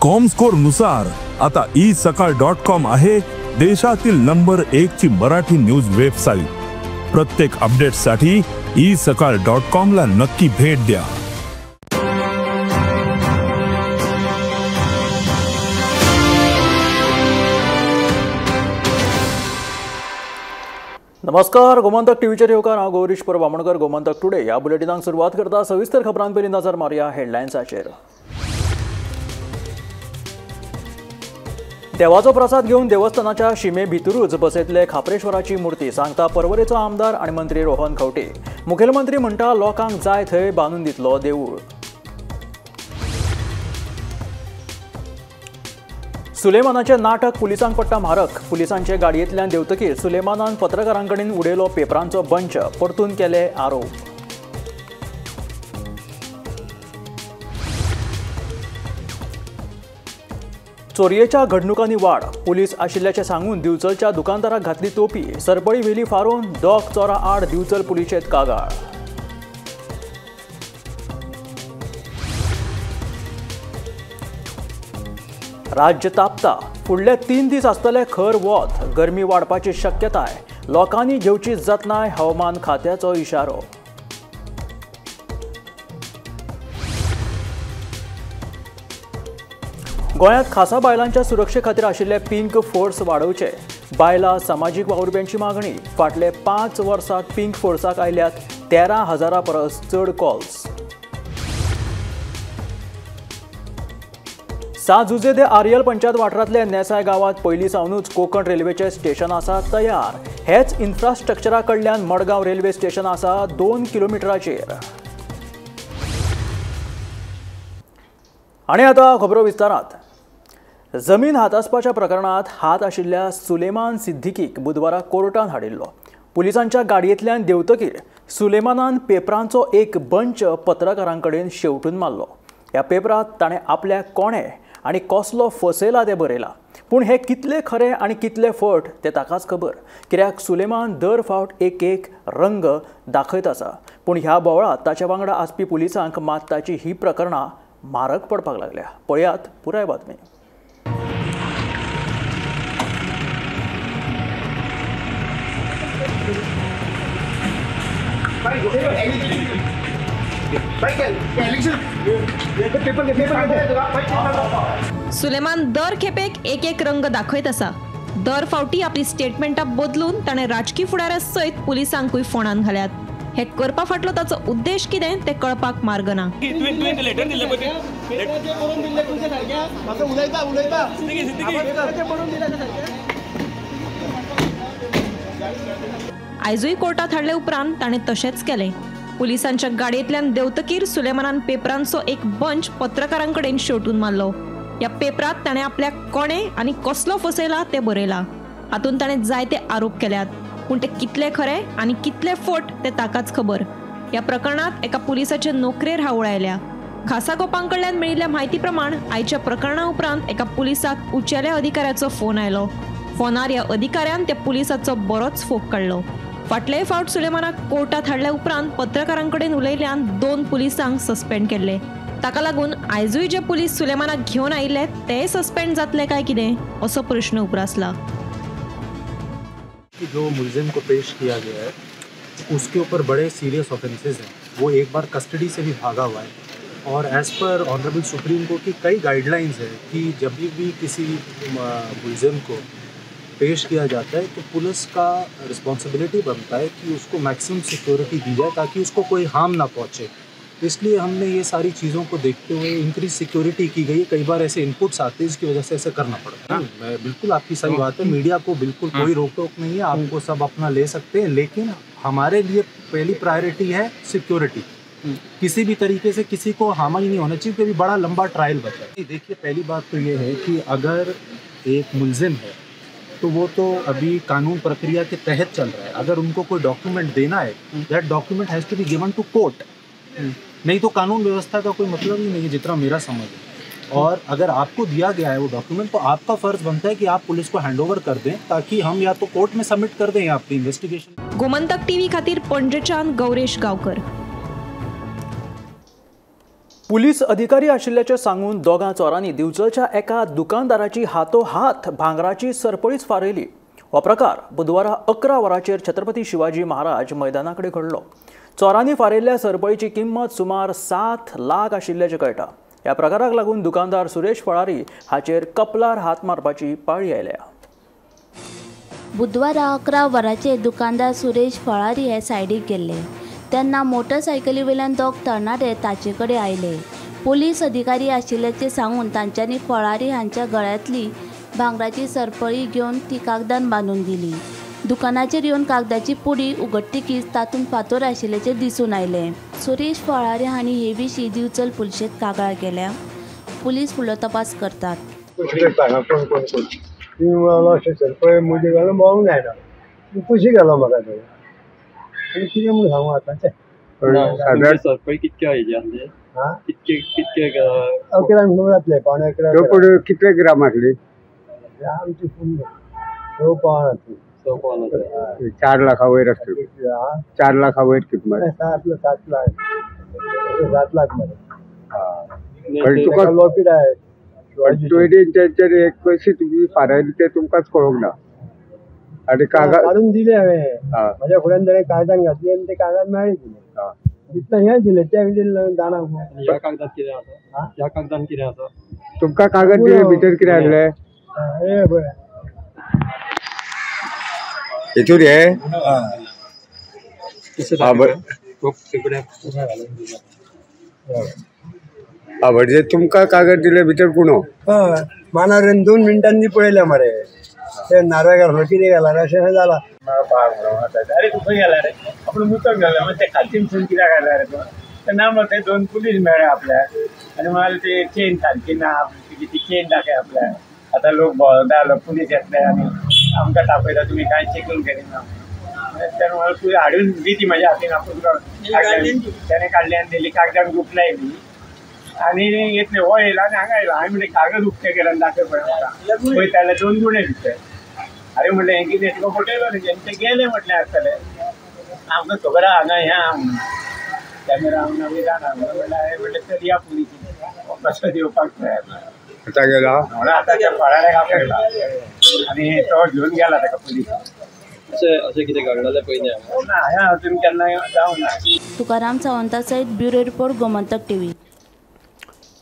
Comscore नुसार आता E सकाळ डॉट कॉम आहे देशातील नंबर 1 ची मराठी न्यूज वेबसाईट। प्रत्येक अपडेटसाठी ई सकाळ डॉट कॉम ला नक्की भेट द्या। नमस्कार, गोमंतक टीव्हीचेर येवकार। हांव गौरीश परब बामणकर। गोमंतक टुडे ह्या बुलेटिनाक सुरवात करता। सविस्तर खबरां पयलीं नजर मारया हेडलायन्साचेर। देवाचो प्रसाद घेवन देवस्थानाच्या शिमे भितरूच बसयतले खाप्रेश्वराची मूर्ती, सांगता पर्वरेचो आमदार आनी मंत्री रोहन खंवटे। मुखेलमंत्री म्हणटा लोकांक जाय थंय बांदून दितलो देवूळ। सुलेमानाचें नाटक पुलिसांक पडटा म्हारक। पुलिसांचे गाडयेंतल्यान देंवतकीर सुलेमानान पत्रकारां कडेन उडयलो पेपरांचो बंच, परतून केले आरोप। चोरयेच्या घडणुकांनी वाड, पुलीस आशिल्ल्याचें सांगून दिवचलच्या दुकानदाराक घातली तोपी। सरपळी व्हेली फारोवन दोग चोरां आड दिवचल पुलिशेंत कागाळ। राज्य तापता, फुडले 3 दीस आसतले खर वत, गरमी वाडपाची शक्यताय, लोकांनी घेवची जतनाय, हवामान खात्याचो इशारो। गोंयांत खासा बायलांच्या सुरक्षे खातीर आशिल्ले पिंक फोर्स वाडोवचे, बायलां समाजीक वावुरप्यांची मागणी। फाटले 5 वर्सांत पिंक फोर्साक आयल्यात 13,000 परस चड कॉल्स। सां जुझे दे आरियल पंचायत वाठारांतले नेसाय गांवांत पयलीं सावनूच कोंकण रेल्वेचें स्टेशन आसा तयार। हेच इन्फ्रास्ट्रक्चरा कडल्यान मडगांव रेल्वे स्टेशन आसा 2 किलोमिटराचेर। आनी आतां खबरो विस्तारांत। जमीन हातासपाच्या प्रकरणांत हात आशिल्ल्या सुलेमान सिद्दीकीक बुधवारा कोर्टान हाडिल्लो। पुलिसांच्या गाडयेंतल्यान देंवतकीर सुलेमानान पेपरांचो एक बंच पत्रकारां कडेन शेवटून मारलो। ह्या पेपरांत ताणें आपल्याक कोणें आनी कसलो फसयला तें बरयलां, पूण हें कितलें खरें आनी कितलें फट तें ताकाच खबर। कित्याक सुलेमान दर फावट एक एक रंग दाखयत आसा, पूण ह्या बोवाळांत ताच्या वांगडा आसपी पुलिसांक मात ताची ही प्रकरणां म्हारग पडपाक लागल्या। पळयात पुराय बातमी। सुलेमान दर खेपेक एक एक रंग दाखयत आसा। दर फावटी आपली स्टेटमेंटां बदलून ताणें राजकी फुडाऱ्या सयत पुलिसांकूय फोंडान घाल्यात। हे करपा फाटलो ताचो उद्देश कितें तें कळपाक मार्ग ना। आयजूय कोर्टात हाडले उपरांत ताणें तशेंच केलें। पुलिसांच्या गाडयेंतल्यान देंवतकीर सुलेमानान पेपरांचो एक बंच पत्रकारां कडेन शेवटून मारलो। ह्या पेपरांत ताणें आपल्याक कोणें आनी कसलो फसयला तें बरयलां। हातूंत ताणें जायते आरोप केल्यात, पूण ते कितले खरे आनी कितले फट ते ताकाच खबर। ह्या प्रकरणांत एका पुलिसाचे नोकरेर हावळ आयल्या। खासा गोपां कडल्यान मेळिल्ल्या म्हायती प्रमाण आयच्या प्रकरणा उपरांत एका पुलिसाक उंचेल्या अधिकाऱ्याचो फोन आयलो। फोनार ह्या अधिकाऱ्यान त्या पुलिसाचो बरोच फोग काडलो। फाटलेय फावट सुलेमानाक कोर्टात हाडल्या उपरांत पत्रकारां कडेन उलयल्ल्यान 2 पुलिसांक सस्पेंड केल्ले। ताका लागून आयजूय जे पुलीस सुलेमानाक घेवन आयिल्ले ते सस्पेंड जातले काय कितें असो प्रश्न उप्रासला। जो मुलजिम को पेश किया गया है उसके ऊपर बड़े सीरियस ऑफेंसेस हैं। वो एक बार कस्टडी से भी भागा हुआ है और as per honourable supreme court की कई गाइडलाइंस है कि जब भी किसी मुलजिम को पेश किया जाता है तो पुलिस का रिस्पॉन्सिबिलिटी बनता है कि उसको मैक्सिमम सिक्योरिटी दी जाए ताकि उसको कोई हार्म ना पहुंचे। इसलिए हमने ये सारी चीज़ों को देखते हुए इंक्रीज सिक्योरिटी की गई। कई बार ऐसे इनपुट्स आते हैं जिसकी वजह से ऐसा करना पड़ता है। मैं बिल्कुल आपकी सही बात है, मीडिया को बिल्कुल कोई रोक टोक नहीं है, आपको सब अपना ले सकते हैं, लेकिन हमारे लिए पहली प्रायोरिटी है सिक्योरिटी। किसी भी तरीके से किसी को हार्म ही नहीं होना चाहिए, क्योंकि बड़ा लंबा ट्रायल बचा है। देखिए, पहली बात तो ये है कि अगर एक मुलजिम है तो वो तो अभी कानून प्रक्रिया के तहत चल रहा है। अगर उनको कोई डॉक्यूमेंट देना है, that document has to be given to court, नहीं तो कानून व्यवस्था का कोई मतलब ही नहीं है, जितना मेरा समझ है। और अगर आपको दिया गया है वो डॉक्यूमेंट तो आपका फर्ज बनता है कि आप पुलिस को हैंडओवर कर दें ताकि हम या तो कोर्ट में सबमिट कर दें या अपनी इन्वेस्टिगेशन। गोमंतक टीव्ही खातीर पणजेच्यान गौरेश गावकर। पुलीस अधिकारी आशिल्ल्याचें सांगून दोगां चोरांनी दिवचलच्या एका दुकानदाराची हातोहात भांगराची सरपळीच फारयली. हो प्रकार बुधवारा 11 वरांचेर छत्रपती शिवाजी महाराज मैदाना कडेन घडलो. चोरांनी फारयल्ल्या सरपळीची किंमत सुमार 7 लाख आशिल्ल्याचें कळटा. ह्या प्रकाराक लागून दुकानदार सुरेश फळारी हाचेर कपलार हात मारपाची पाळी आयल्या. बुधवारा 11 वरांचेर दुकानदार सुरेश फळारी हे सायडीक गेल्ले तेन्ना मोटरसायकली वयल्यान दोग तरणाटे ताचे कडेन आयले. पोलीस अधिकारी आशिल्ल्याचें सांगून तांच्यांनी फळारी हांच्या गळ्यांतली भांगराची सरपळी घेवन ती कागदान बांदून दिली. दुकानाचेर येवन कागदाची पुडी उगडटकीच तातूंत फातोर आशिल्ल्याचें दिसून आयलें. सुरेश फळारी हांणी हे विशीं दिवचल पुलिशेंत कागाळ केल्या. पुलीस फुडलो तपास करतात. कितें म्हूण सांगू आतां सरपळी कितके हेजे कितके कितके 11 जातले, 10.75. कितले ग्राम आसली? आमची फूल 6 पावन आसली. 6 पावन 4 लाखा वयर आसतली. 4 लाखा वयर किंमत. 7 लाख 7 लाख मरे. तुका लॉकेट आहे तेंचेर कशी तुमी फारायली तें तुमकांच कळोंक ना. आनी कागद काडून दिले हांवें म्हाज्या फुड्यान ताणें कागदान घातली आनी ते कागद मेळ्ळें दिलें तितलें हें दिलें तें दिलें जाणा. ह्या कागदान कितें आसा? ह्या कागदान कितें आसा? तुमकां कागद दिलें भितर कितें आसलें? हे पळय हितूर हे म्हणजे तुमकां कागद दिले भितर गुणो. हय मानार 2 मिनटांनी पळयलें मरे ते नारळ घातलो कितें घाला अशें जालां. अरे तूं खंय गेला रे? आपूण मुतूंक गेलो. मागीर ते खालतीनसून कित्याक आयला रे तूं? तेन्ना मग ते 2 पुलीस मेळ्ळे आपल्याक आनी म्हणाले ते चेन सारकी ना आपली, ती चेन दाखय आपल्याक. आतां लोक भोंवता, पुलीस येतले आनी आमकां तापयता, तुमी कांय चेकींग करिना. तेणें म्हणलें तुवें हाडून दी ती म्हाज्या हातीन, आपूण तेणें काडली आनी दिली. कागदान गुपलाय बी आनी येतले. हो येयला आनी हांगा येयला. हांवें म्हणलें कागद उक्तें केलें आनी दाखय पळय म्हाका. पळयता जाल्यार 2 गुणे भितर. अरे म्हणलें हें कितें तुका फटयलो न्ही, ते गेले म्हटलें आसतलें. आमकां खबर आहा हांगा हें आहा म्हणून. कॅमेरा आमी जाणा म्हणलें. हांवें म्हणलें तर या पुलिसी कसो येवपाक तयार ना. आतां गेला म्हणून आतां त्या फळाऱ्याक आपयला आनी तो घेवन गेला ताका पुलीस. अशें अशें कितें घडलेलें पयलीं ना, हांवें अजून केन्ना जावंक ना. तुकाराम सावंता सयत ब्युरो रिपोर्ट, गोमंतक टीव्ही.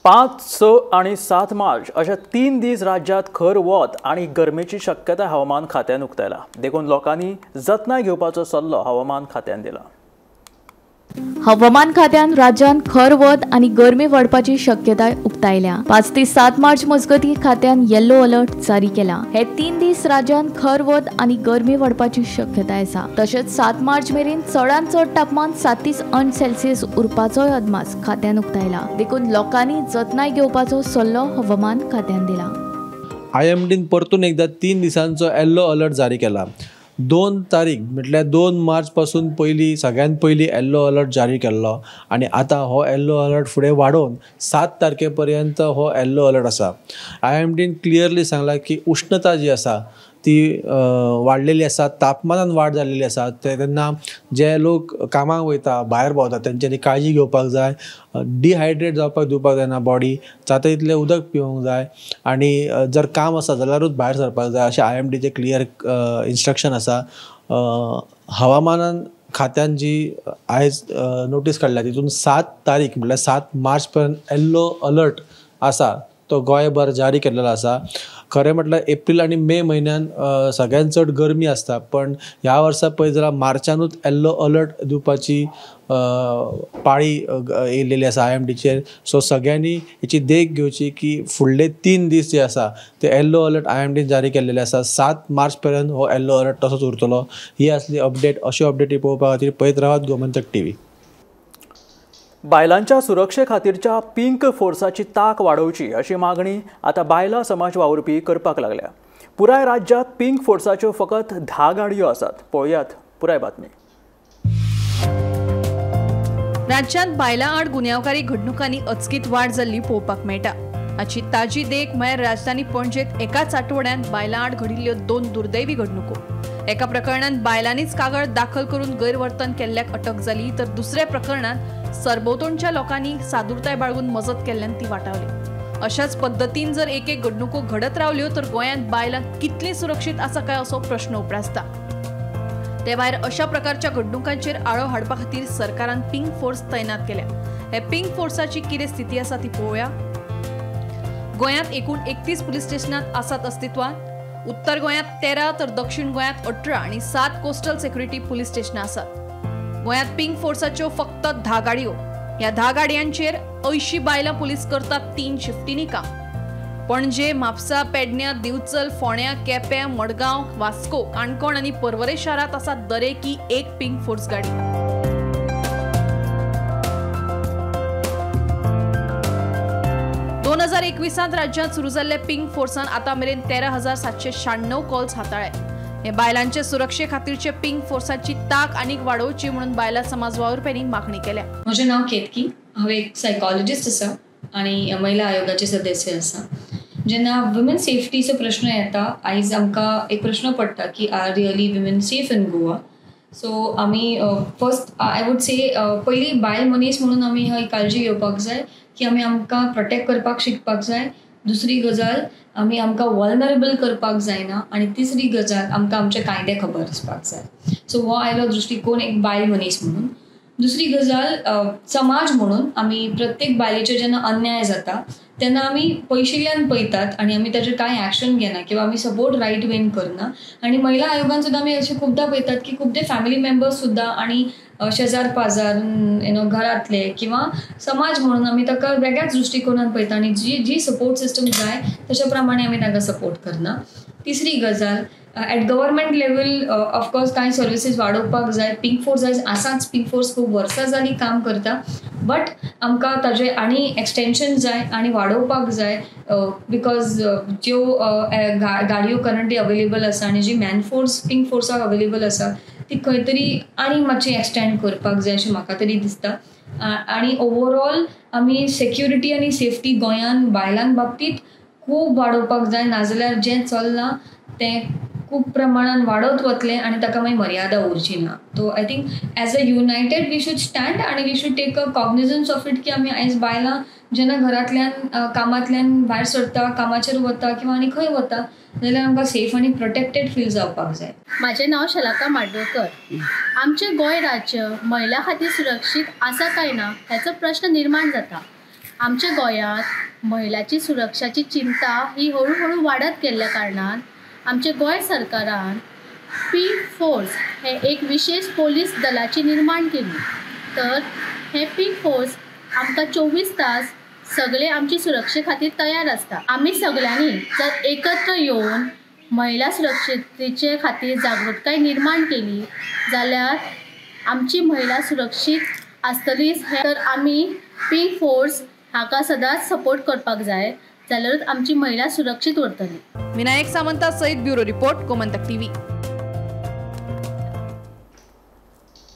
5, 6 आणि 7 मार्च अशा 3 दीस राज्यात खर वत आणि गरमेची शक्यता हवामान खात्यान उक्तायला. देखून लोकांनी जतनाय घेवपाचो सल्लो हवामान खात्यान दिला. हवामान खात्यान राज्यांत खर वत आनी गरमी वाडपाची शक्यताय उक्तायल्या. 5 ते 7 मार्च मजगती खात्यान येल्लो अलर्ट जारी केला. हे 3 दीस राज्यांत खर वत आनी गरमी वाडपाची शक्यताय आसा. तशेंच 7 मार्च मेरेन चडांत चड तापमान 37 अंश सेल्सियस उरपाचोय अदमास खात्यान उक्तायला. देखून लोकांनी जतनाय घेवपाचो सल्लो हवामान खात्यान दिला. आयएमडीन परतून एकदा 3 दिसांचो येल्लो अलर्ट जारी केला. 2 तारीख म्हटल्यार 2 मार्च पासून पयली सगळ्यात पयली येल्लो अलर्ट जारी केल्लो आनी आतां हो येल्लो अलर्ट फुडें वाडोवन 7 तारखे पर्यंत हो येल्लो अलर्ट आसा. आयएमडीन क्लियरली सांगला की उष्णता जी आसा ती वाडलेली आसा, तापमानान वाड जाल्लेली आसा. तेन्ना जे लोक कामाक वयता, भायर भोंवता तेंच्यांनी काळजी घेवपाक जाय. डिहायड्रेट जावपाक दिवपाक जायना बॉडी, जाता तितलें उदक पिवंक जाय आनी जर काम आसा जाल्यारूच भायर सरपाक जाय अशें आयएमडीचें क्लियर इन्स्ट्रक्शन आसा. हवामानान खात्यान जी आयज नोटीस काडल्या तितून 7 तारीख म्हटल्यार 7 मार्च पर्यंत येल्लो अलर्ट आसा तो गोंयभर जारी केल्लो आसा. खरें म्हटल्यार एप्रील आनी मे म्हयन्यान सगळ्यात चड गरमी आसता, पण ह्या वर्सा पळयत जाल्यार मार्चानूच येल्लो अलर्ट दिवपाची पाळी येयलेली आसा आयएमडीचेर. सो सगळ्यांनी हेची देख घेवची की फुडले 3 दीस जे आसा ते येल्लो अलर्ट आयएमडीन जारी केल्लेले आसा. 7 मार्च पर्यंत हो येल्लो अलर्ट तसोच उरतलो. ही आसली अपडेट. अश्यो अपडेटी पळोवपा खातीर पळयत रावात गोमंतक टीव्ही. बायलांच्या सुरक्षे खातीरच्या पिंक फोर्साची ताक वाडोवची अशी मागणी आतां बायलां समाज वावुरपी करपाक लागल्या. पुराय राज्यात पिंक फोर्साच्यो फकत 10 गाडयो आसात. पळोवयात पुराय बातमी. राज्यांत बायलां आड गुन्यांवकारी घडणुकांनी अचकीत वाड जाल्ली पळोवपाक मेळटा. हाची ताजी देख म्हळ्यार राजधानी पणजेत एकाच आठवड्यांत बायलां आड घडिल्ल्यो 2 दुर्दैवी घडणुको. एका प्रकरणांत बायलांनीच कागळ दाखल करून गैरवर्तन केल्ल्याक अटक जाली तर दुसऱ्या प्रकरणांत सरभोंवतणच्या लोकांनी सादुरताय बाळगून मजत केल्ल्यान ती वाटावली। अशाच पद्दतीन जर एक एक घडणुको घडत रावल्यो तर गोंयांत बायलां कितली सुरक्षीत आसा काय असो प्रश्न उप्रासता। ते भायर अशा प्रकारच्या घडणुकांचेर आळो हाडपा खातीर सरकारान पिंक फोर्स तैनात केल्या। हे पिंक फोर्साची कितें स्थिती आसा ती पळोवया। गोंयांत एकूण 31 पुलीस स्टेशनात आसात अस्तित्वांत। उत्तर गोंयांत 13 तर दक्षिण गोंयांत 18 आनी 7 कोस्टल सेक्युरिटी पुलीस स्टेशनां आसात। गोंयांत पिंक फोर्साच्यो फक्त 10 गाडयो। ह्या 10 गाडयांचेर 80 बायलां पुलीस करतात 3 शिफ्टींनी काम। पणजे, म्हापसा, पेडण्या, दिवचल, फोंड्या, केपें, मडगांव, वास्को, काणकोण आनी पर्वरे शारांत आसा दरेकी एक पिंक फोर्स गाडी। 2021 राज्यांत सुरू जाल्ले पिंक फोर्सान आतां मेरेन 13,796 कॉल्स हाताळ्ळे। हे बायलांचे सुरक्षे खातीरचे पिंक फोर्साची ताक आनीक वाडोवची म्हणून बायलां समाज वावुरप्यांनी मागणी केल्या। म्हजें नांव केतकी, हांव एक सायकोलॉजिस्ट आसा आनी महिला आयोगाचे सदस्य आसा। जेन्ना वुमेन सेफ्टीचो प्रश्न येता आयज आमकां एक प्रश्न पडटा की are really women safe in Goa. So आमी फर्स्ट I would say पयली बायल मनीस म्हणून आमी ही काळजी घेवपाक जाय की आमी आमकां प्रोटेक्ट करपाक शिकपाक जाय। दुसरी गजाल आमी आमकां वल्नरेबल करपाक जायना आनी तिसरी गजाल आमकां आमचे कायदे खबर आसपाक जाय। सो हो आयलो दृश्टिकोन एक बायल मनीस म्हणून। दुसरी गजाल समाज म्हणून आमी प्रत्येक बायलेचेर जेन्ना अन्याय जाता तेन्ना आमी पयशिल्ल्यान पळयतात आनी आमी ताजेर कांय एक्शन घेना किंवा आमी सपोर्ट रायट वेन करना। आनी महिला आयोगान सुद्दां आमी अशें खुबदां पळयतात की खुबदे फॅमिली मेंबर्स सुद्दां आनी शेजार पाजार you know घरांतले किंवा समाज म्हणून आमी ताका वेगळ्याच दृश्टिकोनान पळयता आनी जी जी सपोर्ट सिस्टम जाय तशा प्रमाणे आमी तांकां सपोर्ट करना। तिसरी गजाल एट गव्हर्मेंट लेवल ऑफकोर्स कांय सर्विसीस वाडोवपाक जाय। पिंक फोर्स आयज आसाच, पिंक फोर्स खूब वर्सां जालीं काम करता, बट आमकां ताजें आनी एक्सटेंशन जाय आनी वाडोवपाक जाय because ज्यो गाडयो करंटली अवेलेबल आसा आनी जी मॅनफोर्स पिंक फोर्साक अवेलेबल आसा ती खंय तरी आनी मातशी एक्सटेंड करपाक जाय अशें म्हाका तरी दिसता। आनी ओवरऑल आमी सेक्युरिटी आनी सेफ्टी गोंयान बायलां बाबतींत खूब वाडोवपाक जाय, नाजाल्यार जें चल्लां तें खूब प्रमाणान वाडत वतलें आनी ताका मागीर मर्यादा उरची ना। So I think as a united we should stand आनी we should take a cognizance of it की आमी आयज बायलां जेन्ना घरांतल्यान कामांतल्यान भायर सरता, कामाचेर वता किंवा आनी खंय वता जाल्यार आमकां सेफ आनी प्रोटेक्टेड फील जावपाक जाय। म्हाजें नांव शलाका माडवकर। आमचें गोंय राज्य महिला खातीर सुरक्षीत आसा काय ना हेचो प्रश्न निर्माण जाता। आमच्या गोंयांत महिलांची सुरक्षाची चिंता ही हळू हळू वाडत गेल्ल्या कारणान आमचे गोंय सरकारान पिंक फोर्स हे एक विशेष पोलीस दलाची निर्माण केली। तर हे पिंक फोर्स आमकां 24 तास सगळे आमची सुरक्षे खातीर तयार आसता। आमी सगळ्यांनी जर एकत्र येवन महिला सुरक्षेचे खातीर जागृतकाय निर्माण केली जाल्यार आमची महिला सुरक्षीत आसतलीच। तर आमी पिंक फोर्स हाका सदांच सपोर्ट करपाक जाय जाल्यारूच आमची महिला सुरक्षीत उरतली। विनायक सामंता सहित ब्युरो रिपोर्ट, गोमंतक टीव्ही।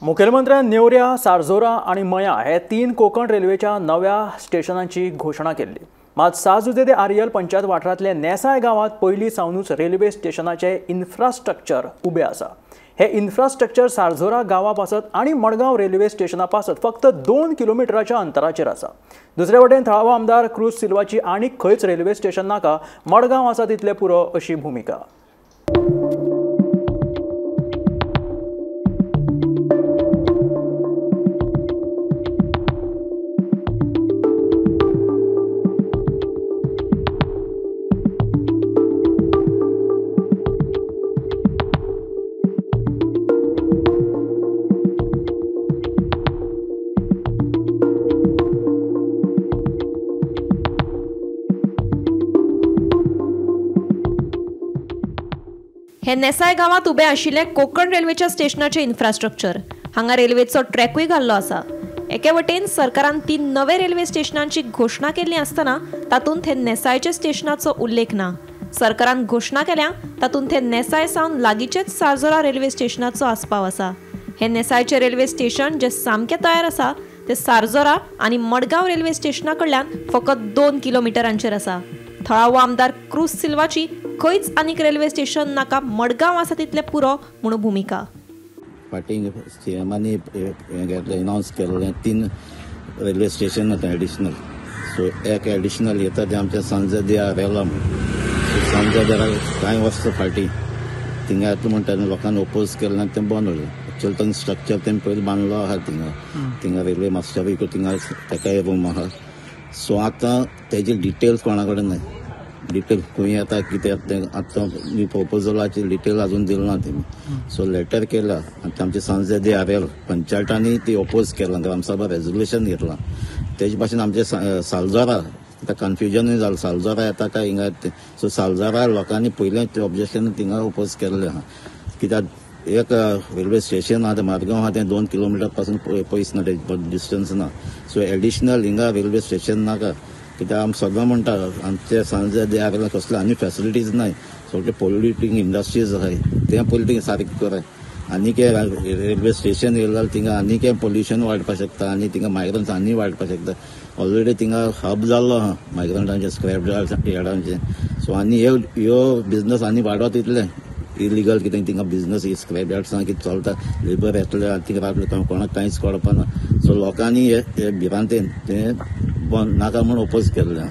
मुखेलमंत्र्यान नेवऱ्या, सारझोरा आनी मया हे 3 कोकण रेल्वेच्या नव्या स्टेशनांची घोशणा केल्ली। मात साजुजे दे आरियल पंचायत वाठारांतले नेसाय गांवांत पयलीं सावनूच रेल्वे स्टेशनाचें इन्फ्रास्ट्रक्चर उबें आसा। हे इन्फ्रास्ट्रक्चर सारझोरा गांवा पासत आनी मडगांव रेल्वे स्टेशना पासत फक्त 2 किलोमिटराच्या अंतराचेर आसा। दुसरे वटेन थळावो आमदार क्रूज सिल्वाची आनीक खंयच रेल्वे स्टेशन नाका, मडगांव आसा तितलें पुरो अशी भुमिका। हे नेसाय गांवांत उबे आशिल्ले कोकण रेल्वेच्या स्टेशनाचें इन्फ्रास्ट्रक्चर। हांगा रेल्वेचो ट्रॅकूय घाल्लो आसा। एके वटेन सरकारान 3 नवे रेल्वे स्टेशनांची घोशणा केल्ली आसतना तातूंत हे नेसायच्या स्टेशनाचो उल्लेख ना। सरकारान घोशणा केल्या तातूंत हे नेसाय सावन लागींचेच सारझोरा रेल्वे स्टेशनाचो आस्पाव आसा। हे नेसायचें रेल्वे स्टेशन जे सामकें तयार आसा ते सारझोरा आनी मडगांव रेल्वे स्टेशना कडल्यान फकत 2 किलोमिटरांचेर आसा। थळावो आमदार क्रूज सिल्वाची खंयच आनीक रेल्वे स्टेशन नाका, मडगांव आसा तितलें पुरो म्हणून भुमिका. फाटीं सीएमांनी अनावन्स केल्लें 3 रेल्वे स्टेशन आतां एडिशनल, सो एक एडिशनल येता तें आमच्या सांजे दे आरेला म्हूण. सो सांजे देरा कांय वर्सां फाटीं थिंगा येता म्हणटा लोकांनी ओपोज केलें आनी तें बंद उरलें. एक्चुअली तांकां स्ट्रक्चर तें पयलीं बांदलो आहा थिंगा, थिंगा रेल्वे मास्टरूय थिंगा ताकाय रूम आहा. सो आतां तेजे डिटेल्स कोणा कडेन ना, डिटेल खंय येता कितें येता तें आतां प्रपोजलाची डिटेल अजून दिल ना तेमी. सो लेटर केला आनी आमचे सांजे दे आरेल पंचायतांनी ती ओपोज केलां, ग्रामसभा रेजोल्युशन घेतलां. तेजे भाशेन आमचे सालजोरा आतां कन्फ्युजनूय जालें, सालजोरा येता काय हिंगा तें. सो सालजोरा लोकांनी पयलें तें ऑब्जेक्शन थिंगा ओपोज केल्लें आहा, कित्याक एक रेल्वे स्टेशन आहा तें मारगांव आहा तें 2 किलोमिटर पासून पयस ना, तें डिस्टन्स ना. सो एडिशनल हिंगा रेल्वे स्टेशन नाका, कित्याक आमी सदां म्हणटा आमचे सांजे दे आरेला कसले आनी फॅसिलिटीज नाय, सगळे पोल्युटींग इंडस्ट्रीज आहाय तें पोल्युटींग सारकें कराय. आनी रेल्वे स्टेशन येयलें जाल्यार थिंगा आनी पोल्युशन वाडपाक शकता आनी थिंगा मायग्रंट्स आनी वाडपाक शकता. ऑलरेडी थिंगा हब जाल्लो आहा मायग्रंटांचे, स्क्रॅप यार्डांचे. सो आनी ह्यो बिजनस आनी वाडत इतलें इलिगल कितें थिंगा बिजनस स्क्रॅप यार्ड्सां कितें चलता, लेबर येतले आनी थिंगा रावतले, कोणाक कांयच कळपाना. सो लोकांनी हे भिरांतेन तें बंद नाका म्हूण ओपोज केल्लें.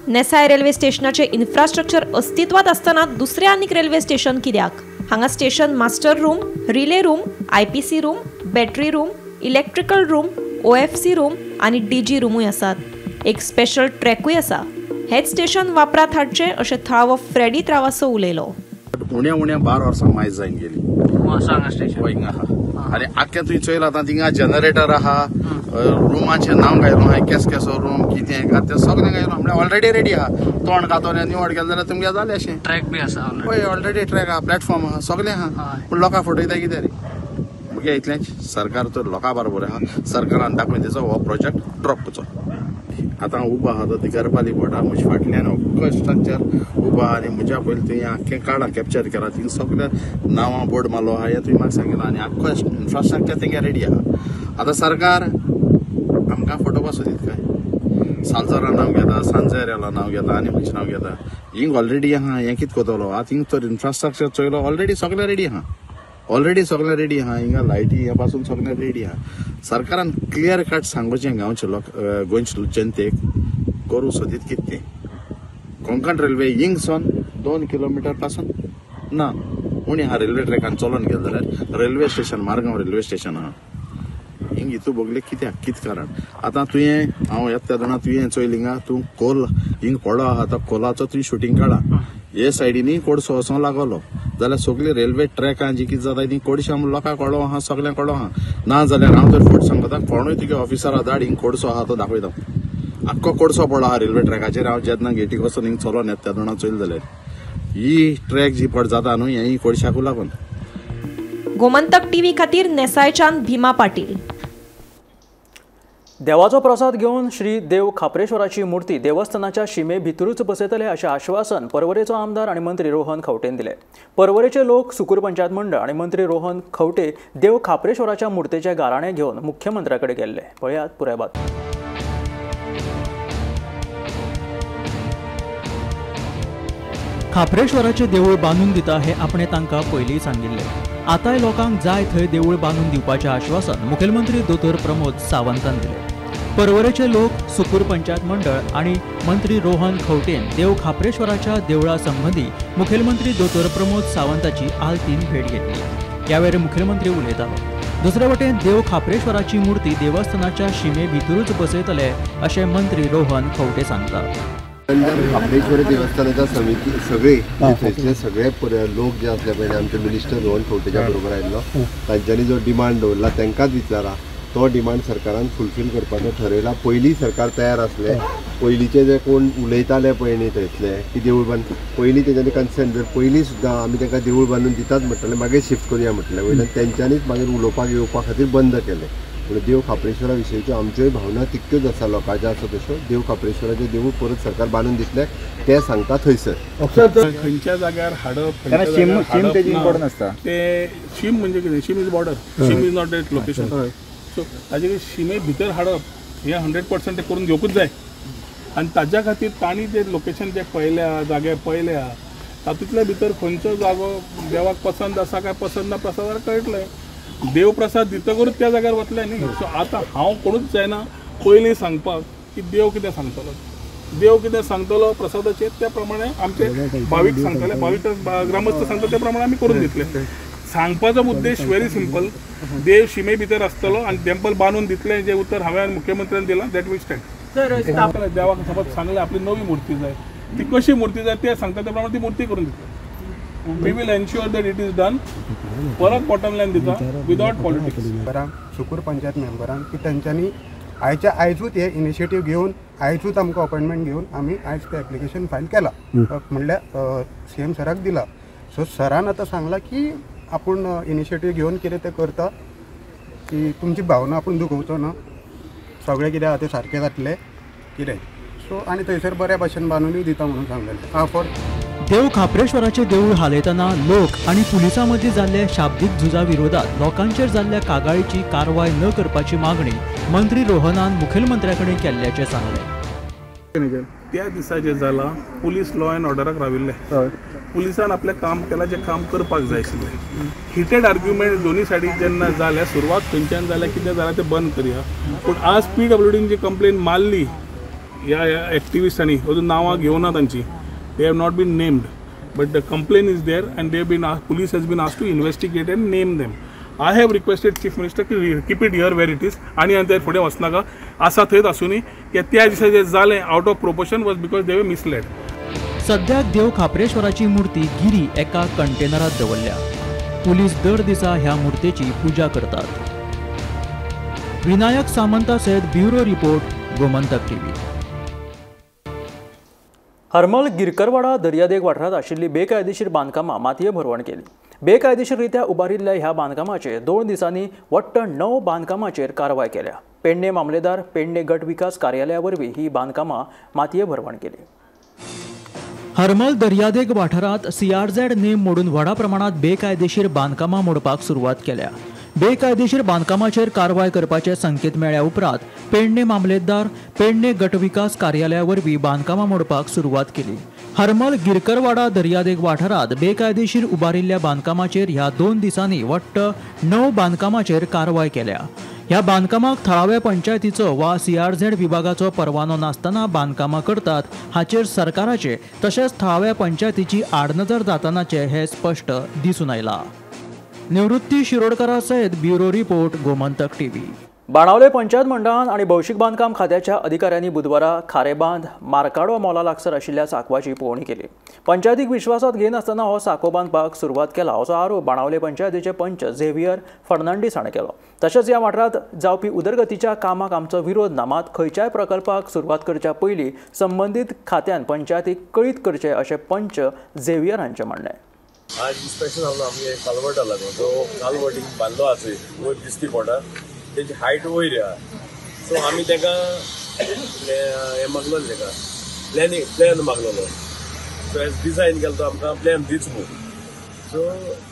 नेसाय रेल्वे स्टेशनाचे इन्फ्रास्ट्रक्चर अस्तित्वात आसतना दुसरें आनीक रेल्वे स्टेशन कित्याक? हांगा station master room, relay room, IPC room, battery room, electrical room, OFC room आनी डीजी रूमूय आसात. एक स्पेशल ट्रॅकूय आसा. हेच स्टेशन वापरात हाडचें अशें थळावो फ्रेडी त्रावासो उलयलो. उण्या उण्या 12 वर्सां मायज जावन गेली हिंगा आहा आनी आख्खें तुवें चोयलां आतां थिंगा जनरेटर आहा, रुमाचें नांव घायलो आहा, केस केसो रूम कितें का तें सगळें घायलो, म्हणल्यार ऑलरेडी रेडी आहा. तोंड घातलें निवड गेलें जाल्यार तुमगें जालें अशें. ट्रॅक बी आसा, हय ऑलरेडी ट्रॅक आहा, प्लॅटफॉर्म आहा, सगळें आहा, पूण लोकां फटयता कितें रे. मुगे इतलेंच, सरकार तर लोकां बरोबर आहा, सरकारान दाखोवन दिचो हो प्रोजेक्ट ड्रॉप करचो. आतां उबो आहा तो दिगरपाली बोर्डा म्हज्या फाटल्यान अख्खो स्ट्रक्चर उबो आहा आनी म्हज्या पयलीं तुवें आख्खें काडा कॅप्चर केलां, थिंग सगळें नांवां बोर्ड मारलो आहा हें तुवें म्हाका सांगिल्लें आनी आख्खो इन्फ्रास्ट्रक्चर थिंगा रेडी आहा. आतां सरकार आमकां फटोवपा सोदीत काय, सालजोरा नांव घेता, सांजेरेला नांव घेता आनी खंयचें नांव घेता. हिंग ऑलरेडी आहा, हें कितें करतलो आतां? हिंग तर इन्फ्रास्ट्रक्चर चोयलो ऑलरेडी सगळें रेडी आहा, ऑलरेडी सगळें रेडी आहा, हिंगा लायटी हे पासून सगळें रेडी आहा. सरकारान क्लियर कट सांगपाचें गांवचे लोक गोंयचे जनतेक करूं सोदीत कितें तें. कोंकण रेल्वे हिंगसून 2 किलोमिटर पासून ना उणें आहा रेल्वे ट्रॅकान चलोन गेलें जाल्यार railway station, Margao railway station आहा. हिंग हितू बगले कित्याक कितें कारण? आतां तुवें हांव येता तेन्ना तुवें चोयल हिंगा तूं कोल हिंग पडो आहा तो कोलाचो तुवें शुटींग काडा, हे सायडीनी कोडसो वचोंक लागलो जाल्यार सगळी रेल्वे ट्रॅकां जी कितें जाता ती कोडशे आमी लोकांक कळो आहा, सगळ्यांक कळो आहा. ना जाल्यार हांव तर फुडें सांगता कोणूय तुगे ऑफिसरा धाड, हिंग कोडसो आहा तो दाखयता. आख्खो कोडसो पडलो आहा रेल्वे ट्रॅकाचेर. हांव जेन्ना गेटीक वचून हिंग चलोन येता तेन्ना चोयलें जाल्यार ही ट्रॅक जी पड जाता न्हू हें कोडशाकू लागून. गोमंतक टीव्ही खातीर नेसायच्यान भीमा पाटील. देवाचो प्रसाद घेवन श्री देव खाप्रेश्वराची मूर्ती देवस्थानाच्या शिमे भितरूच बसयतले अशें आश्वासन परवरेचो आमदार आनी मंत्री रोहन खंवटेन दिलें. परवरेचे लोक, सुकूर पंचायत मंडळ आनी मंत्री रोहन खंवटे देव खाप्रेश्वराच्या मूर्तेचे गाराणें घेवन मुख्यमंत्र्या कडेन गेल्ले. पळयात पुराय बातमी. खाप्रेश्वराचें देवूळ बांदून दिता हें आपणें तांकां पयलीं सांगिल्लें. आतांय लोकांक जाय थंय देवूळ बांदून दिवपाचें आश्वासन मुखेलमंत्री दोतोर प्रमोद सावंतान दिलें. परवरेचे लोक, सुकूर पंचायत मंडळ आनी मंत्री रोहन खंवटेन देव खाप्रेश्वराच्या देवळा संबंदी मुखेलमंत्री दोतोर प्रमोद सावंताची आलतीन भेट घेतली. ह्या वेळार मुखेलमंत्री उलयतालो. दुसरे वटेन देव खाप्रेश्वराची मूर्ती देवस्थानाच्या शिमे भितरूच बसयतले अशें मंत्री रोहन खंवटे सांगतात. खाप्रेश्वर देवस्थानाच्या समिती सगळे थंयसले सगळे लोक जे आसले पळय आमचे मिनिस्टर रोहन खंवटेच्या बरोबर आयिल्लो, तांच्यांनी जो डिमांड दवरला तांकांच विचारा, तो डिमांड सरकारान फुलफील करपाचो ठरयला. पयलीं सरकार तयार आसले, पयलींचे जे कोण उलयताले पळय न्ही थंयसले की देवूळ बांद, पयलीं तेंच्यांनी कन्सेंट जर पयलीं सुद्दां आमी तांकां देवूळ बांदून दितात म्हटलें, मागीर शिफ्ट करुया म्हटलें, वयल्यान तेंच्यांनीच मागीर उलोवपाक येवपा खातीर बंद केलें. पूण देव खाप्रेश्वरा विशयच्यो आमच्योय भावना तितक्योच आसा लोकांच्यो आसा तश्यो. देव खाप्रेश्वराचें देवूळ परत सरकार बांदून दितलें तें सांगता थंयसर. खंयच्या जाग्यार हाडप, ते शीम म्हणजे कितें, शीम is border, शीम is not that location. So ताजे शिमे भितर हाडप हें 100% करून घेवकूच जाय. आनी ताज्या खातीर तांणी जे लोकेशन जे पळयल्या, जागे पळयल्या, तातूंतल्या भितर खंयचो जागो देवाक पसंत आसा काय पसंत ना प्रसादार कळटलें. देव प्रसाद दितकूच त्या जाग्यार वतलें न्ही. सो आतां हांव कोणूच जायना पयलीं सांगपाक की देव कितें सांगतलो, देव कितें सांगतलो प्रसादाचेर त्या प्रमाणे आमचे भावीक सांगतले, भावीक ग्रामस्थ सांगता त्या प्रमाणे आमी करून दितले. सांगपाचो उद्देश व्हेरी सिंपल, देव शिमे भितर आसतलो आनी टेम्पल बांदून दितलें जें उतर हांवें मुख्यमंत्र्यान दिलां, that will stand. देवाक समज सांगलें आपली नवी मूर्ती जाय, ती कशी मूर्ती जाय ते सांगता त्या प्रमाणे ती मूर्ती करून दितले. We will ensure that it is done. परत बॉटम लायन दिता विदाउट पॉलिटिक्स. सुकूर पंचायत मेंबरान की तेंच्यांनी आयच्या आयजूच हे इनिशिएटीव घेवन आयजूच आमकां अपॉयंटमेंट घेवन आमी आयज तें एप्लिकेशन फायल केलां, म्हणल्यार सी एम सराक दिलां. सो सरान आतां सांगलां की आपूण इनिशिएटीव घेवन कितें तें करता, की तुमची भावना आपूण दुखोवचो ना, सगळें कितें आहा तें सारकें जातलें कितें. सो आनी थंयसर बऱ्या भाशेन बांदूनय दिता म्हणून सांगलेलें. हां, फॉर देव खाप्रेश्वराचे देऊळ हालयतना लोक आनी पुलिसां मदीं जाल्ल्या शाब्दीक झुजा विरोधात लोकांचेर जाल्ल्या कागाळीची कारवाय न करपाची मागणी मंत्री रोहनान मुखेलमंत्र्या कडेन केल्ल्याचें सांगलें. त्या दिसा जें जालां पुलीस लॉ एंड ऑर्डराक राविल्ले, पुलिसान आपलें काम केलां जें काम करपाक जाय आशिल्लें. हिटेड आर्ग्युमेंट दोनूय सायडीन जेन्ना जाल्या, सुरवात खंयच्यान जाल्या कितें जाल्यां तें बंद करया. पूण आज पीडब्ल्यूडीन जी कंप्लेन मारली ह्या एक्टिविस्टांनी, अजून नांवां घेवना तांची, they have not been named, but the complaint is there and they have been asked, police has been asked to investigate and name them. I have requested Chief Minister to keep it here where it is. आनी आनी फुडें वचनाका, आसा थंयच आसूनी. त्या दिसा जें जालें out of proportion was because they were misled. सद्याक देव खाप्रेश्वराची मूर्ती गिरी एका कंटेनरात दवरल्या. पुलीस दर दिसा ह्या मूर्तेची पुजा करतात. विनायक सामंता सयत bureau report, Gomantak TV. Harmal Girkarwada दर्यादेग वाठारांत आशिल्ली बेकायदेशीर बांदकामां मातये भरवण केली. बेकायदेशीररित्या उबारिल्ल्या ह्या बांदकामाचेर 2 दिसांनी वट्ट 9 बांदकामाचेर कारवाय केल्या. पेडणे मामलेदार पेडणे गट विकास कार्यालया वरवीं ही बांदकामां मातये भरवण केली. हरमल दर्यादेग वाठारांत सीआरझेड नेम मोडून व्हडा प्रमाणात बेकायदेशीर बांदकामां मोडपाक सुरवात केल्या. बेकायदेशीर बांदकामाचेर कारवाय करपाचे संकेत मेळ्ळ्या उपरांत पेडणे मामलेदार पेडणे गटविकास कार्यालया वरवीं बांदकामां मोडपाक सुरवात केली. हरमल गिरकरवाडा दर्यादेग वाठारांत बेकायदेशीर उबारिल्ल्या बांदकामाचेर ह्या 2 दिसांनी वट्ट 9 बांदकामाचेर कारवाय केल्या. ह्या बांदकामाक थळाव्या पंचायतीचो वा सीआरझेड विभागाचो परवानो नासतना बांदकामां करतात हाचेर सरकाराचे तशेंच थळाव्या पंचायतीची आडनदर जातानाचे हे स्पश्ट दिसून आयलां. निवृत्ती शिरोडकरा सयत bureau report, Gomantak TV. Benaulim panchayat मंडळान आनी भौशीक बांदकाम खात्याच्या अधिकाऱ्यांनी बुधवारा खारेबांद मारकाडो मॉला लागसर आशिल्ल्या सांकवाची पळोवणी केली. पंचायतीक विश्वासात घेनासतना हो सांकव बांदपाक सुरवात केला असो आरोप बाणावले पंचायतीचे पंच झेवियर फर्नांडीस हाणें केलो. तशेंच ह्या वाठारांत जावपी उदरगतीच्या कामाक आमचो विरोध ना, मात खंयच्याय प्रकल्पाक सुरवात करच्या पयलीं संबंदीत खात्यान पंचायतीक कळीत करचें अशें पंच झेवियर हांचें म्हणणें. आज इन्स्पेक्शन जालो आमगे कालवटा लागून, जो कालवटीक बांदलो आसा वयर दिसती पडटा तेजी हायट वयर आहा. सो आमी ताका हें मागलो ताका प्लॅन मागलेलो. सो एज डिजायन केलो तो आमकां प्लॅन दीच न्हू. सो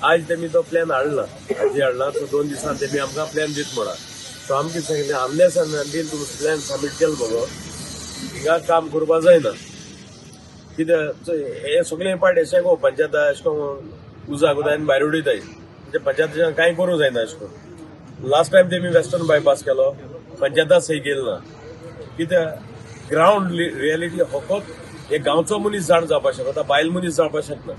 आज तेमी तो प्लॅन हाडला, आजी हाडला. सो 2 दिसान तेमी आमकां प्लॅन दीत म्हणा. सो आमी कितें सांगलें, अनलेस आनी तुमी प्लॅन सबमीट केलो मगो हिंगा काम करपा जायना. कित्याक हे सगळे पार्ट अशें गो पंचायत अशें करून उजाक वता आनी भायर उडयताय, म्हणजे पंचायतीच्यान कांय करूंक जायना अशें करून. लास्ट टायम तेमी वेस्टर्न बायपास केलो, पंचायता सही केली ना. कित्याक ग्रावंड रियलिटी फकत हे गांवचो मनीस जाण जावपाक शकता, बायल मनीस जावपाक शकना.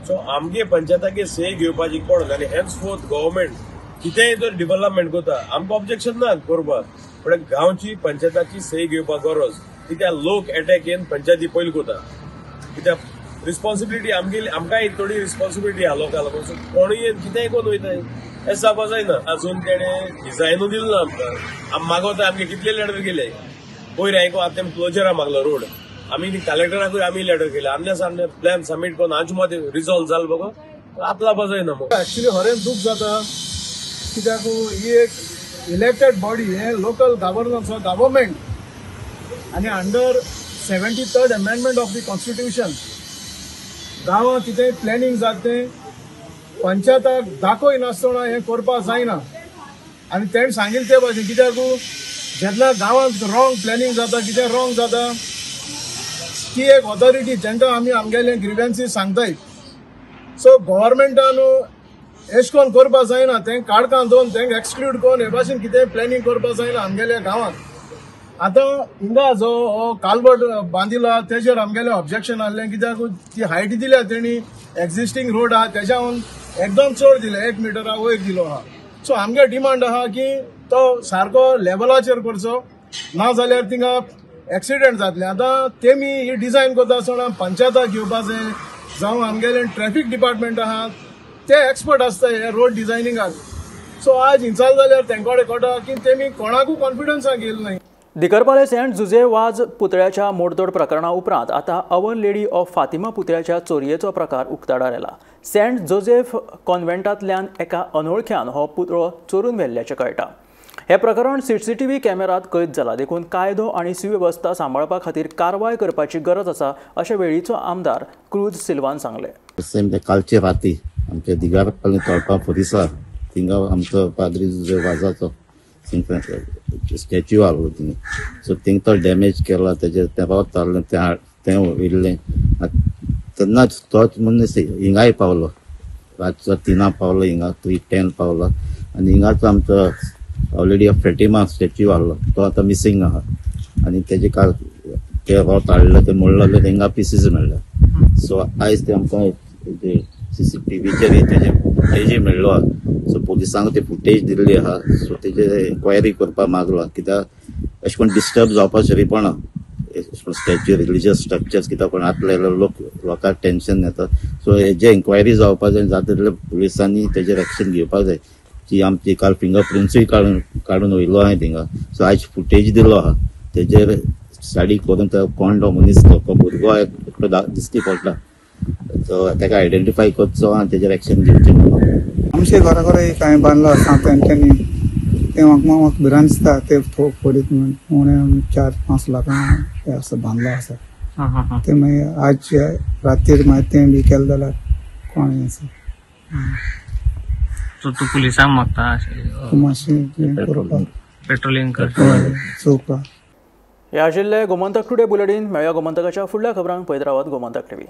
सो आमगे पंचायताके सही घेवपाची कोण आनी हेन्स फोर्थ गव्हर्मेंट कितेंय जर डिव्हलपमेंट करता आमकां ऑब्जेक्शन ना करपाक, पण गांवची पंचायताची सही घेवपाक गरज. कित्याक लोक एटॅक येवन पंचायती पयलीं करता. कित्याक रिस्पॉन्सिबिलिटी आमगेली, आमकांय थोडी रिस्पॉन्सिबिलिटी आहा लोकां लागून. सो कोणूय कितेंय करून वयता हें जावपा जायना. अजून तेणें डिजायनूय दिलो ना आमकां. आमी मागवता, आमगे कितले लेटर केले पयर हांवें आतां तेमी क्लोजरा मागलो रोड, आमी कलेक्टराकूय आमी लेटर केले. आमने सामने प्लॅन सबमीट करून आमचे मदें रिजॉल्व जालो बगो आपला जायना. एक्चुअली खरें दूख जाता कित्याक ही एक इलेक्टेड बॉडी, हें लोकल गव्हर्नन्स गव्हर्मेंट आनी under 73rd amendment of the constitution गांवांत कितेंय प्लॅनिंग जाता तें पंचायताक दाखयनासतना हें करपाक जायना. आनी तेणें सांगिल्लें ते भाशेन कित्याक जेन्ना गांवांत रॉंग प्लॅनिंग जाता, कितें रॉंग जाता, ती एक ऑथॉरिटी जेंका आमी आमगेले ग्रिव्हन्सीस सांगताय सो गव्हर्मेंटान एश कोन करपा जायना, तेंक काडकां दोन तेंक एक्सक्लूड करून हे भाशेन कितें प्लॅनिंग करपा जायना आमगेल्या गांवांत. आतां हिंगा जो हो कालवट बांदिला तेजेर आमगेलें ऑब्जेक्शन आहलें, कित्याक ती हायट दिल्या तेणी एक्झिस्टींग रोड आहा तेज्याहून एकदम चड दिले, 1 मिटरा वयर दिलो आहा. सो आमगे डिमांड आहा की तो सारको लेवलाचेर करचो, ना जाल्यार थिंगा एक्सिडेंट जातले. आतां तेमी ही डिजायन करता आसतना पंचायताक घेवपा जाय, जावं आमगेलें ट्रॅफिक डिपार्टमेंट आहा ते एक्सपर्ट आसता हे रोड डिजायनिंगाक. सो आज हिंचाल जाल्यार तेंकोडे कळटा की तेमी कोणाकूय कॉन्फिडन्सान घेयले न्हय. दिकरपाले सेंट जुजे वाज पुतळ्याच्या मोडतोड प्रकरणा उपरांत आतां our lady of Fatima पुतळ्याच्या चोरयेचो प्रकार उक्ताडार आयला. सेंट जोसेफ कॉन्व्हेंटांतल्यान एका अनोळख्यान हो पुतळो चोरून व्हेल्ल्याचें कळटा. हें प्रकरण सीसीटीव्ही कॅमेरात कैद जाला, देखून कायदो आनी सुवेवस्था सांबाळपा खातीर कारवाय करपाची गरज आसा अशें वेळीचो आमदार क्रूज सिल्वान सांगलें. सेम ते कालचे राती आमच्या दिगारपाले तळपा फोरिसा थिंगा आमचो पाद्री जुजे वाजाचो स्टॅच्यू आहलो थिंगा. सो थिंग तो डॅमेज केला, तेजेर तें रावत आहलें तें वयलें. तेन्नाच तोच मनीस हिंगाय पावलो, रातचो 3 पावलो हिंगा, 3:10 पावलो आनी हिंगाचो आमचो ऑलरेडी फेटिमा स्टॅच्यू आहलो तो आतां मिसींग आहा. आनी तेजे काल ते रोत हाडले ते मोडले तेंगा पिसीस मेळ्ळे. सो आयज ते आमकां सीसीटीव्हीचेर तेजे फुटेजूय मेळ्ळो आहा. सो पुलिसांक ते फुटेज दिल्ली आहा. सो तेजेर एन्क्वायरी करपाक मागला, कित्याक अशें कोण डिस्टर्ब जावपा शरीपणा स्टॅच्यू रिलिजियस स्ट्रक्चर्स कित्याक कोण हात लायलो लोकांक टेंशन येता. सो हेजे एन्क्वायरी जावपा जाय, जाता तितले पुलिसांनी तेजेर एक्शन घेवपाक जाय. की आमची काल फिंगर प्रिंट्सूय काडून वयलो आहा थिंगा. सो आयज फुटेज दिलो आहा तेजेर स्टडी करून तो कोण तो मनीस तो भुरगो एकटो दिश्टी पडटा, सो ताका आयडेंटिफाय करचो आनी तेजेर एक्शन घेवचें. आमचे घरा घरा कांय बांदलो आसा तेंच्यांनी, तें म्हाका भिरांत दिसता ते फोडीत म्हूण 4-5 लाखां तें असो बांदलो आसा. तें मागीर आज रातीर मागीर तें बी केलें जाल्यार कोण हें आसा. सो तूं पुलिसांक मागता मातशें पेट्रोलिंग करता चोवपाक. हे आशिल्ले गोमंतक टुडे बुलेटीन. मेळया गोमंतकाच्या फुडल्या खबरांक. पळयत रावात गोमंतक टीव्ही.